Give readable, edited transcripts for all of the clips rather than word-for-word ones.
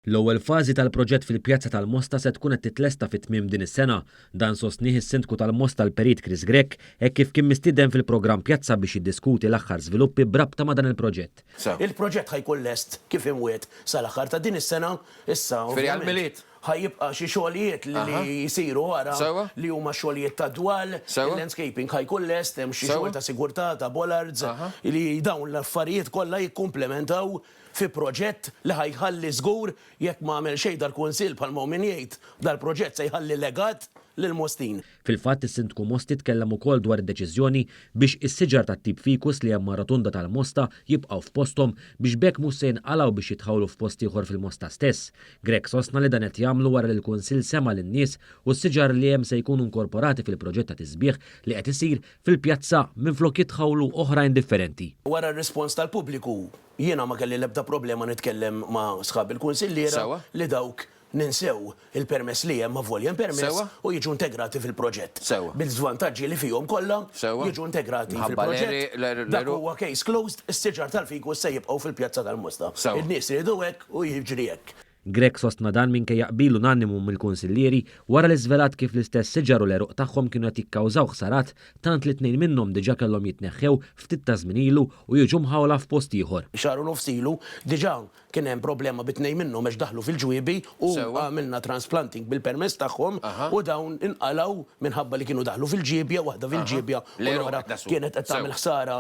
L-ewwel fażi tal-proġett fil-Pjazza tal-Mosta se tkun qed titlesta fi tmiem din is-sena. Dan sostnieh is-Sindku tal-Mosta l-Perit Chris Grech hekk kif kien mistieden fil-programm Pjazza biex jiddiskuti l-aħħar żviluppi b'rabta ma' dan il-proġett. Il-proġett ħa jkun lest kif imwiegħed sal-aħħar ta' din is-sena. Issa ovvjament ħa jibqa' xi xogħlijiet li jsiru wara li huma x-xogħlijiet tad-dwal, il-landscaping ħa jkun lest, hemm xi xogħol ta' sigurtà, ta' bollards, li dawn l-affarijiet kollha jikkumplementaw fi proġett li ħa jħalli żgur, jekk ma għamel xejn dal-Kunsill bħalma hu min jgħid, dal-proġett se jħalli legat lill-Mostin. Fil-fatt, is-Sindku Mosti tkellem ukoll dwar id-deċiżjoni biex is-siġar tat-tip ficus li hemm mar-rotunda tal-Mosta jibqgħu f'posthom biex b'hekk mhux se jinqalgħu biex jitħawlu f'post ieħor fil-Mosta stess. Grech sostna li dan qed jagħmlu wara li l-Kunsill sema' lin-nies u s-siġar li hemm se jkunu inkorporati fil-proġett ta' tisbiħ li qed isir fil-pjazza minflok jitħawlu oħrajn differenti. Wara r-rispons tal-pubbliku, jiena ma kelli l-ebda problema nitkellem ma' sħabi l-kunsilliera li dawk ninsew il-permess li hemm avolja hemm permess u jiġu integrati fil-proġett. Bil-żvantaġġi li fihom kollha jiġu integrati fil-proġett. Dak huwa case closed, is-siġar tal-fikus se jibqgħu fil-Pjazza tal-Mosta. In-nies iridu hekk u jiġri hekk. Grech sostna dan minkejja qbil unanimu mill-kunsillieri wara li żvelat kif l-istess siġar u l-għeruq tagħhom kienu qed jikkawżaw ħsarat tant li tnejn minnhom diġà kellhom jitneħħew ftit ta' żmien ilu u jiġu mħawla f'post ieħor. Xahar u nofs ilu diġà kien hemm problema bi tnejn minnhom għax daħlu fil-ġwiebi u għamilna transplanting bil-permess tagħhom u dawn inqalgħu minħabba li kienu daħlu fil-ġiebja, waħda fil-ġiebja u l-oħra kienet qed tagħmel ħsara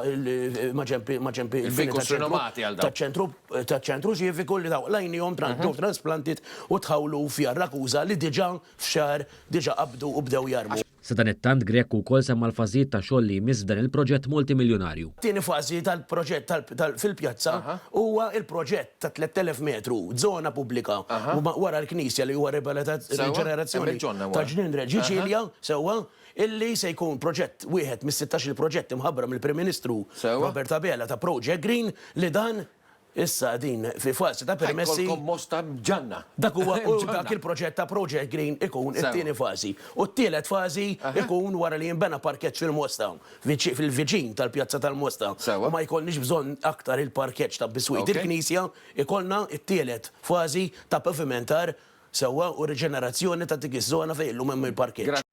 maġenb maġenb il-bini taċ-ċentru taċ-ċentru ċiviku li dawn qlajniehom ġew transplanted u tħawlu f'Jarrakuża li diġà f'xahar diġà qabdu u bdew jarmu. Sadanittant Grech ukoll semma l-fażijiet ta' xogħol li jmiss f'dan il-proġett multimiljunarju. Tieni fażi tal-proġett fil-pjazza huwa l-proġett ta' 3,000 metru żona pubblika wara l-knisja li huwa riġenerazzjoni ta' Ġnien Reġi Ċilia sewwa illi se jkun proġett wieħed mis-sittax-il proġett imħabbra mill-Prim Ministru Robert Abela ta' Project Green li dan issa qegħdin fi fażi ta' permessi. Ħa jkollkom Mosta mġanna. Dak huwa u dak il-proġett ta' Project Green ikun it-tieni fażi. U t-tielet fażi ikun wara li jinbena parkeġġ fil-Mosta, fil-viċin tal-Pjazza tal-Mosta. U ma jkollniex bżonn aktar il-parkeġġ ta' biswit il-knisja, ikollna t-tielet fażi ta' pavimentar sewwa u riġenerazzjoni ta' dik iż-żona fejn illum hemm il-parkeġġ.